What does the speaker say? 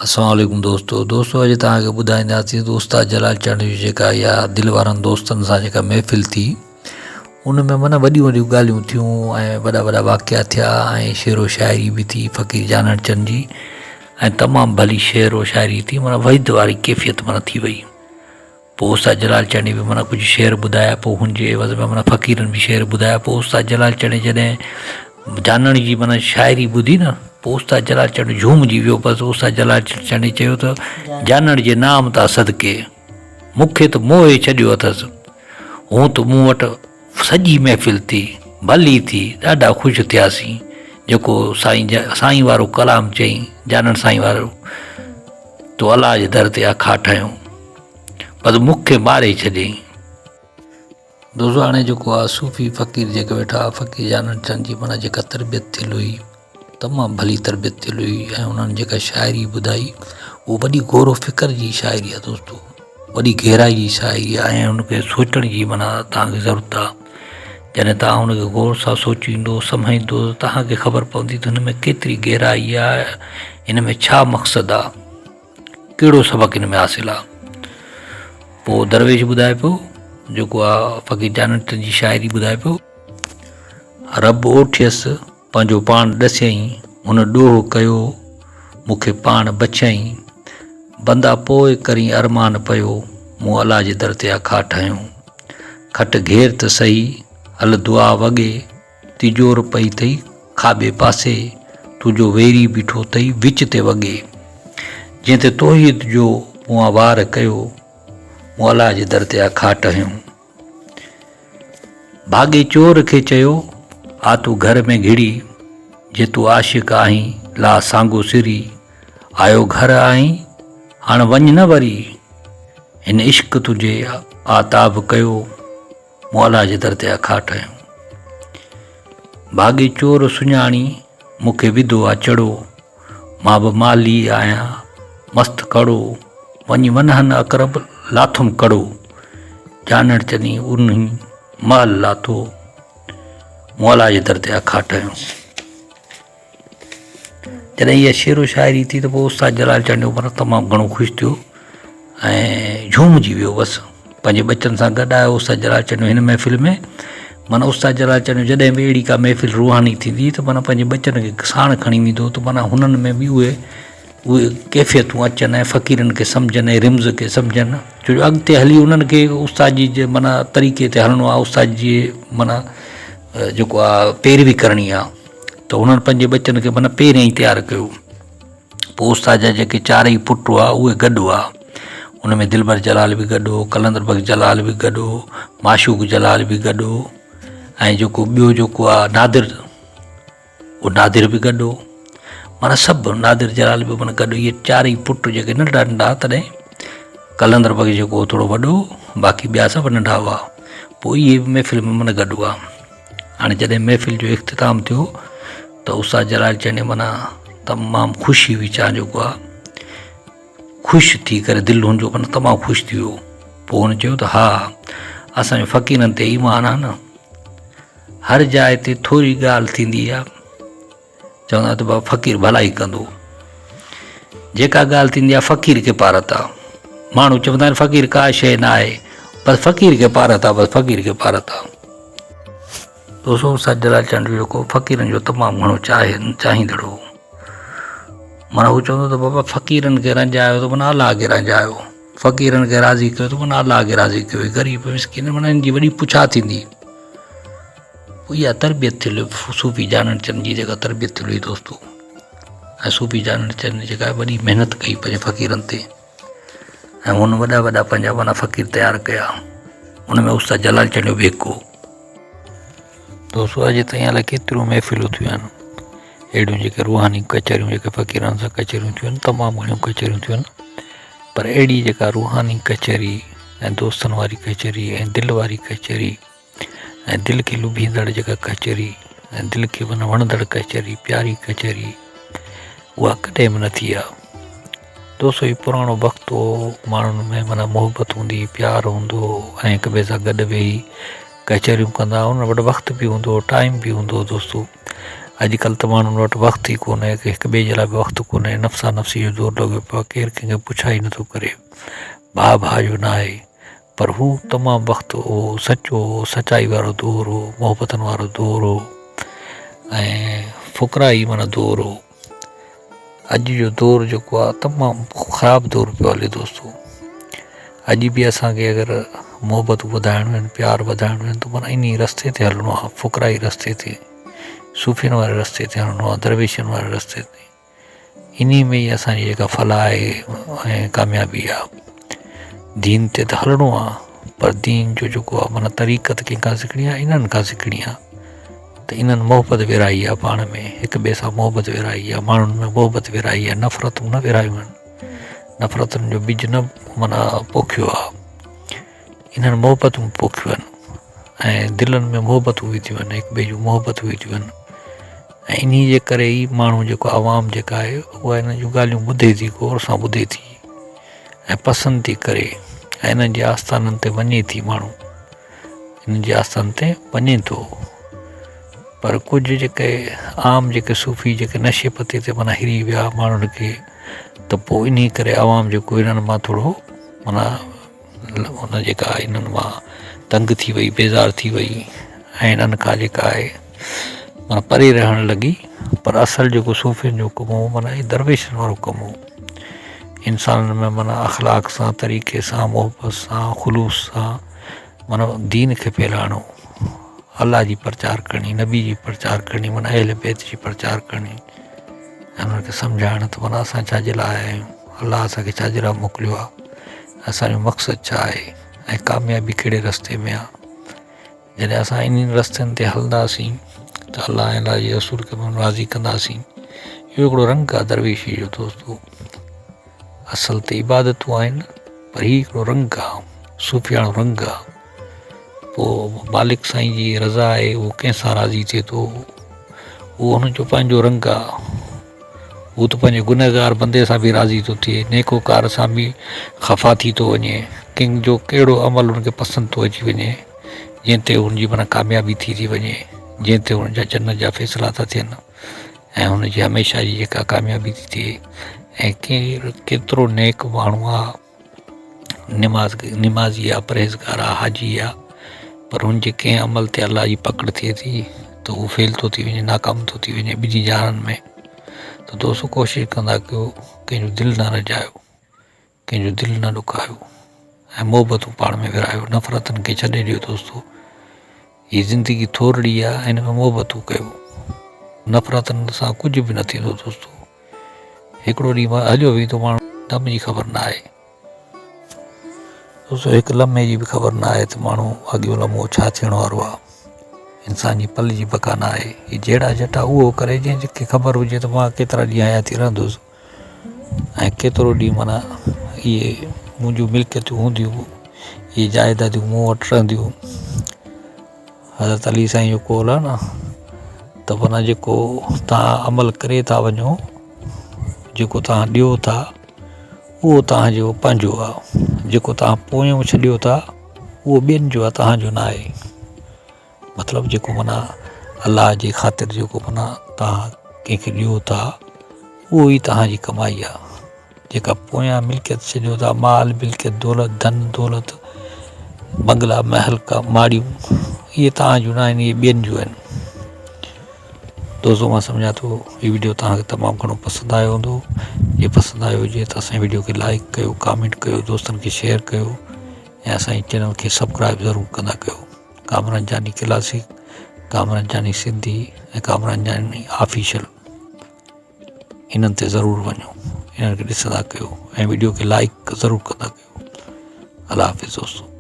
السلام عليڪم دوستو دوستو اڄ توهان کي ٻڌائينداسين ته استاد جلال چانڊيو جي جيڪا اها دل وارن دوستن سان جيڪا محفل ٿي ان ۾ معنيٰ وڏيون وڏيون ڳالهيون ٿيون ۽ وڏا وڏا واقعا ٿيا ۽ شعر و شاعري به ٿي فقير جانڻ چن جي ۽ تمام ڀلي شعر و شاعري ٿي معنيٰ وحد واري ڪيفيت معنيٰ ٿي وئي پوء استاد جلال چانڊيي به معنيٰ ڪجهه شعر ٻڌايا پوء هن جي عيوض ۾ معنيٰ فقيرن به شعر ٻڌايا پوء استاد جلال چانڊيي جڏهن جانڻ جي معنيٰ شاعري ٻڌي نه پوء استاد جلال چانڊيو جهومجي ويو بس استاد جلال چانڊيي چيو ته جانڻ جي نام تان صدقي مون کي ته موهي ڇڏيو اٿس هون ته مون وٽ سڄي محفل ٿي ڀلي ٿي ڏاڍا خوش ٿياسين جيڪو سائين سائين وارو ڪلام چئين جانڻ سائين وارو تو الله جي در تي اکا ٺاهيون بس مون کي ماري ڇڏيائين. دوستو هاڻي جيڪو آ صوفي فقير جيڪي ويٺا فقير جانڻ چن جي معنيٰ جيڪا تربيت ٿيل هئي تمام ڀلي تربيت ٿيل هئي ۽ انهن جيڪا شاعري ٻڌائي اهو وڏي غور و فڪر جي شاعري آ دوستو وڏي گهرائي جي شاعري آ ۽ ان کي سوچڻ جي معنيٰ توهان کي ضرورت آ جڏهن توهان ان کي غور سان سوچيندو سمجهندو ته توهان کي خبر پوندي ته هن ۾ ڪيتري گهرائي آ هن ۾ ڇا مقصد آ ڪهڙو سبق هن ۾ حاصل آ. پوء درويش ٻڌائي پيو جيڪو آ فقير جانڻ جي شاعري ٻڌائي پيو. رب اوٺيس پنهنجو پاڻ ڏسيائين، هن ڏوهه ڪيو مون کي پاڻ بڇيائين، بندا پوء ڪرين ارمان پيو، مون الله جي در تي آ کاٽ هنيو. کٽ گهير ته سهي، هل دعا وڳي، تجور پئي ٿئي کاٻي پاسي، تنهنجو ويري بيٺو ٿئي وچ تي وڳي، جنهن تي توحيد جو مون آ وار ڪيو، مون الله جي در تي آ کاٽ هنيو. ڀاڳي چور کي چيو، آ تون گهر ۾ گهڙي، جي تون عاشق آهين، لا سانگو سري، آيو گهر آهين، هاڻ وڃ نه وري، هن عشق تنهنجي آ تاب ڪيو، مون الله جي در تي آ کاٽ هنيو. ڀاڳي چور سڃاڻي، مون کي وڌو آ چڙو، مان به مالهي آهيان مست ڪڙو، وڃي ونهن اقرب لاٿم ڪڙو، جانڻ چني انهي مهل لاٿو، مون الله جي در تي آ کاٽ هنيو. جڏهن اها شعر و شاعري ٿي ته پوء استاد جلال چانڊيو معنيٰ تمام گهڻو خوش ٿيو ۽ جهومجي ويو بس پنهنجي ٻچن سان گڏ آيو استاد جلال چانڊيو هن محفل ۾ معنيٰ استاد جلال چانڊيو جڏهن به اهڙي ڪا محفل روحاني ٿيندي ته معنيٰ پنهنجي ٻچن کي ساڻ کڻي ويندو ته معنيٰ هنن ۾ به اهي اهي ڪيفيتون اچن ۽ فقيرن کي سمجهن ۽ رمز کي سمجهن ڇو جو اڳتي هلي انهن کي استاد جي معنيٰ طريقي تي هلڻو آهي استاد جي معنيٰ جيڪو آهي پيروي ڪرڻي آهي ته انهن پنهنجي ٻچن کي معنيٰ پهريائين ئي تيار ڪيو. پوء استاد جا جيڪي چارئي پٽ هئا اهي گڏ هئا. ان ۾ دلبر جلال به گڏ هو، قلندر بخش جلال به گڏ هو، معشوق جلال به گڏ هو ۽ جيڪو ٻيو جيڪو آ نادر اهو نادر به گڏ هو. معنيٰ سڀ نادر جلال به معنيٰ گڏ اهي چارئي پٽ جيڪي ننڍا ننڍا تڏهن قلندر بخش جيڪو هو ٿورو وڏو هو باقي ٻيا سڀ ننڍا هئا. پوء اهي به محفل ۾ معنيٰ گڏ هئا. هاڻي جڏهن محفل جو اختتام ٿيو ته استاد جلال چني معنيٰ تمام خوشي وچان جيڪو آ خوش ٿي ڪري دل هن جو معنيٰ تمام خوش ٿي ويو پوء هن چيو ته ها اسانجو فقيرن تي ايمان آ نه هر جاء تي ٿوري ڳالهه ٿيندي آ چوندا ته بابا فقير ڀلائي ڪندو. جيڪا ڳالهه ٿيندي آهي فقير کي پارت آ. ماڻهو چوندا آهن فقير ڪا شيء نه آهي بس فقير کي پارت آ بس فقير کي پارت آ. دوستو استاد جلال چانڊيو جيڪو فقيرن جو تمام گهڻو چاهي چاهيندڙ هو. معنيٰ هو چوندو ته بابا فقيرن کي رنجايو ته معنيٰ الله کي رنجايو. فقيرن کي راضي ڪيو ته معنيٰ الله کي راضي ڪيو. غريب مسڪين معنيٰ هن جي وڏي پڇا ٿيندي. اها تربيت ٿيل صوفي جانڻ چند جي جيڪا تربيت ٿيل هئي دوستو ۽ صوفي جانڻ چند جيڪا وڏي محنت ڪئي پنهنجي فقيرن تي ۽ هن وڏا وڏا پنهنجا معنيٰ فقير تيار ڪيا ان ۾ استاد جلال چنڊيو به هڪ هو. دوستو اڄ تائين الائي ڪيتريون محفلون ٿيون آهن اهڙيون جيڪي روحاني ڪچهريون جيڪي فقيرن سان ڪچهريون ٿيون آهن تمام گهڻيون ڪچهريون ٿيون آهن پر اهڙي جيڪا روحاني ڪچهري ۽ دوستن واري ڪچهري ۽ دل واري ڪچهري ۽ دل کي لڀيندڙ جيڪا ڪچهري ۽ دل کي معنيٰ وڻندڙ ڪچهري پياري ڪچهري اها ڪڏهن به نه ٿي آ. دوستو هي پراڻو وقت هو ماڻهن ۾ معنيٰ محبت هوندي هئي پيار هوندو هو ۽ هڪ ٻئي سان گڏ ويهي ڪچهريون ڪندا هئا ان وٽ وقت به هوندو هو ٽائيم به هوندو هو دوستو. اڄڪلهه ته ماڻهن وٽ وقت ئي ڪونهي هڪ ٻئي جي لاء به وقت ڪونهي نفسا نفسي جو دور لڳو پيو آهي ڪير ڪنهن کي پڇا ئي نٿو ڪري ڀاء ڀاء جو ناهي پر هو تمام وقت هو سچو هو سچائي وارو دور هو محبتن وارو دور هو ۽ فقرائي معنيٰ دور هو اڄ جو دور جيڪو آهي تمام خراب دور پيو هلي دوستو اڄ به اسانکي اگر محبتون وڌائڻيون آهن پيار وڌائڻو آهن ته معنيٰ انهي رستي تي هلڻو آهي فقرائي رستي تي صوفين واري رستي تي هلڻو آهي درويشن واري رستي تي انهي ۾ ئي اسانجي جيڪا فلاح آهي ۽ ڪاميابي آهي دين تي ته هلڻو آهي پر دين جو جيڪو آهي معنيٰ طريقت ڪنهن کان سکڻي آهي انهن کان سکڻي آهي ته انهن محبت ورهائي آهي پاڻ ۾ هڪ ٻئي سان محبت ورهائي آهي ماڻهن ۾ محبت ورهائي آهي نفرتون نه ورهايون آهن نفرتن جو ٻج نه معنيٰ پوکيو آهي انهن محبتون پوکيون آهن ۽ دلن ۾ محبتون وڌيون آهن هڪ ٻئي جون محبتون وڌيون آهن ۽ انهي جي ڪري ئي ماڻهو جيڪو عوام جيڪا آهي اها انهن جون ڳالهيون ٻڌي ٿي غور سان ٻڌي ٿي ۽ پسند ٿي ڪري ۽ انهن جي آستانن تي وڃي ٿي ماڻهو انهن جي آستان تي وڃي ٿو پر ڪجهه جيڪي عام جيڪي صوفي جيڪي نشي پتي تي معنيٰ هري ويا ماڻهن کي ته پوء انهي ڪري عوام جيڪو انهن مان ٿورو معنيٰ ان جيڪا انهن مان تنگ ٿي وئي بيزار ٿي وئي ۽ انهن کان جيڪا آهي معنيٰ پري رهڻ لڳي پر اصل جيڪو صوفين جو ڪم هو معنيٰ هي درويشن وارو ڪم هو انسانن ۾ معنيٰ اخلاق سان طريقي سان محبت سان خلوص سان معنيٰ دين کي ڦهلائڻو الله جي پرچار ڪرڻي نبي جي پرچار ڪرڻي معنيٰ اهل بيت جي پرچار ڪرڻي ۽ انهن کي سمجهائڻ ته معنيٰ اسان ڇا جي لاء آيا آهيون الله اسان کي ڇا جي لاء موڪليو آهي اسان جو مقصد ڇا آهي ۽ ڪاميابي ڪهڙي رستي ۾ آهي جڏهن اسان انهن رستن تي هلنداسين ته الله ۽ الله جي رسول کي به راضي ڪنداسين اهو هڪڙو رنگ آهي درويشي جو دوستو اصل ته عبادتون آهن پر هي هڪڙو رنگ آ صوفياڻو رنگ آ پوء مالڪ سائين جي رضا آهي اهو ڪنهن سان راضي ٿئي ٿو اهو هن جو پنهنجو رنگ آ هو ته پنهنجي گنهگار بندي سان به راضي ٿو ٿئي نيڪوڪار سان به خفا ٿي ٿو وڃي ڪنهن جو ڪهڙو عمل هن کي پسند ٿو اچي وڃي جنهن تي هن جي معنيٰ ڪاميابي ٿي ٿي وڃي جنهن تي هن جا جنت جا فيصلا ٿا ٿين ۽ هن جي هميشه جي جيڪا ڪاميابي ٿي ٿئي ۽ ڪير ڪيترو نيڪ ماڻهو آ نماز نمازي آ پرهيزگار آ حاجي آ پر هن جي ڪنهن عمل تي الله جي پڪڙ ٿئي ٿي ته هو فيل ٿو ٿي وڃي ناڪام ٿو ٿي وڃي ٻنهي جهانن ۾ ته دوستو ڪوشش ڪندا ڪيو ڪنهن جو دل نه رجايو ڪنهن جو دل نه ڏکايو ۽ محبتون پاڻ ۾ ورهايو نفرتن کي ڇڏي ڏيو دوستو هي زندگي ٿورڙي آ هن ۾ محبتون ڪيو نفرتن سان ڪجهه به نه ٿيندو دوستو هڪڙو ڏينهن هليو ويندو ماڻهو دم جي خبر نه آهي دوستو هڪ لمحي جي به خبر نه آهي ته ماڻهو اڳيون لمحو ڇا ٿيڻ وارو آ انسان جي پل جي بقا نه آهي هي جهيڙا جهٽا اهو ڪري جنهن کي خبر هجي ته مان ڪيترا ڏينهن حياتي رهندس ۽ ڪيترو ڏينهن معنيٰ اهي منهنجون ملڪيتون هونديون اهي جائداديون مون وٽ رهنديون حضرت علي سائين جو قول آهي نه ته معنيٰ جيڪو توهان عمل ڪري ٿا وڃو جيڪو توهان ڏيو ٿا اهو توهانجو پنهنجو آهي جيڪو توهان پويون ڇڏيو ٿا اهو ٻين جو آهي توهانجو نه آهي مطلب جيڪو معنيٰ الله جي خاطر جيڪو معنيٰ توهان ڪنهن کي ڏيو ٿا اهو ئي توهان جي ڪمائي آهي جيڪا پويان ملڪيت ڇڏيو ٿا مال ملڪيت دولت ڌن دولت بنگلا محل کا ماڙيون اهي توهان جون نه آهن اهي ٻين جون آهن دوستو مان سمجهان ٿو هي ويڊيو توهان کي تمام گهڻو پسند آيو هوندو جي پسند آيو هجي ته اسان جي ويڊيو کي لائڪ ڪيو ڪامينٽ ڪيو دوستن کي شيئر ڪيو ۽ اسان جي چينل کي سبسڪرائب ضرور ڪندا ڪيو ڪامران جاني ڪلاسڪ، ڪامران جاني سنڌي ۽ ڪامران جاني آفيشل انهن تي ضرور وڃو انهن کي ڏسندا ڪيو ۽ ويڊيو کي لائڪ ضرور ڪندا ڪيو الله حافظ دوستو.